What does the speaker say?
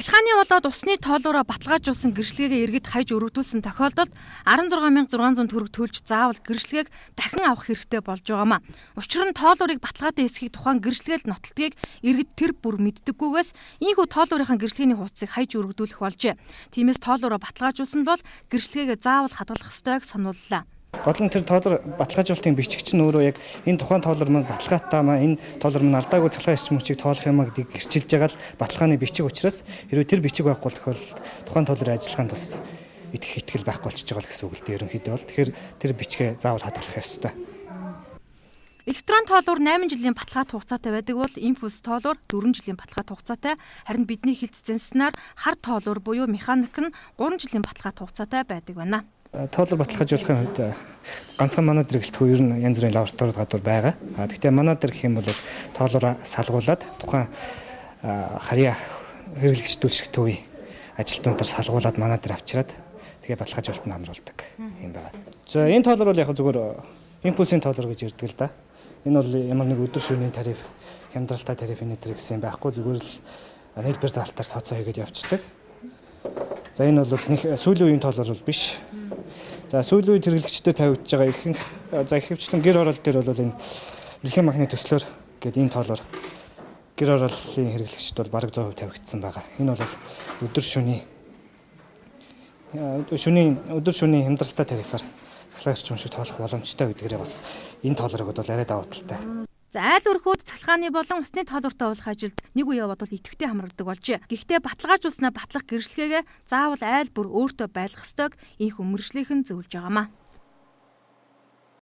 Цахилгааны болоод усны тоолуураа баталгаажуулсан гэрчлэгээ иргэд хайж өргөдүүлсэн тохиолдолд 16,600 төгрөг төлж заавал гэрчлэгээг дахин авах хэрэгтэй болж байгаамаа. Учир нь тоолуурыг баталгаатай эсхийг тухайн гэрчлэгээл нотолдгийг иргэд тэр бүр мэддэггүйгээс ийхүү тоолуурынхаа гэрчлэгээний хуудсыг хайж өргөдүүлэх болжээ. Тиймээс тоолуураа баталгаажуулсан л бол гэрчлэгээгээ заавал хадгалах ёстойг санууллаа. Гол нь тэр тоолор баталгаажуулалтын бичигч нь өөрөө яг энэ тухайн тоолор маань баталгаатай маа, энэ тоолор маань алдаагүй цахилгаан эрчим хүчийг тоолох юм а гэдгийг гэрчилж байгаа л баталгааны бичиг учраас хэрвээ тэр бичиг байхгүй тохиолдолд тухайн тоолрын ажиллагаанд бас итгэх итгэл байхгүй болчихж байгаа л гэсэн үг л дээ ерөнхийдөө бол. Тэгэхээр тэр бичгээ заавал хадгалах ёстой. Электрон тоолуур 8 жилийн баталгаат хугацаатай байдаг бол импульс тоолуур 4 жилийн баталгаат хугацаатай, харин бидний хэлц зэнснээр хар тоолуур буюу механик нь 3 жилийн баталгаат хугацаатай байдаг байна. Тоолор баталгаажуулахын хувьд ганцхан манай дэргэлтгүй ер нь янз бүрийн лабораториуд гадуур байгаа. Гэхдээ манай дэр гэх юм бол тоолороо салгуулад тухайн харьяа хэрэглэгч үйлчлэх төвийн ажилтнуудаар салгуулад манай дэр авчираад тэгээ баталгаажуулалтанд хамруулдаг юм байна. За энэ тоолор бол яг зүгээр импульсийн тоолор гэж ярьдаг л да. Энэ бол ямар нэг өдөр шөнийн тариф, хямдралтай тариф энэ төр гэсэн юм байхгүй, зүгээр л нийлбэр заалтаар тооцоо хийгээд явцдаг. За энэ бол нэг сүүлийн үеийн тоолор бол биш. За сүүлийн үед хэрэглэгчдэд тавигдж байгаа ихэнх за ихэвчлэн гэр хороол дээр бол энэ дэлхийн банкны төслөөр гээд энэ тоолоор гэр хорооллын хэрэглэгчд бол бараг 100% тавигдсан байгаа. Энэ бол өдөр шөнийн хямдралтай тарифаар цахилгаан эрчим хүчийг тоолох боломжтой гэдгээрээ бас энэ тоолрог бол арай давуу талтай. За айл өрхүүд цахилгааны болон усны тоолууртай уулах ажилд нэг үе бодвол идэвхтэй хамрагдаг болжээ. Гэхдээ баталгаажуулснаа батлах гэрчлэгээгээ заавал айл бүр өөртөө байлгах ёстойг инх өмөржлийнхэн зөвлөж байгаамаа.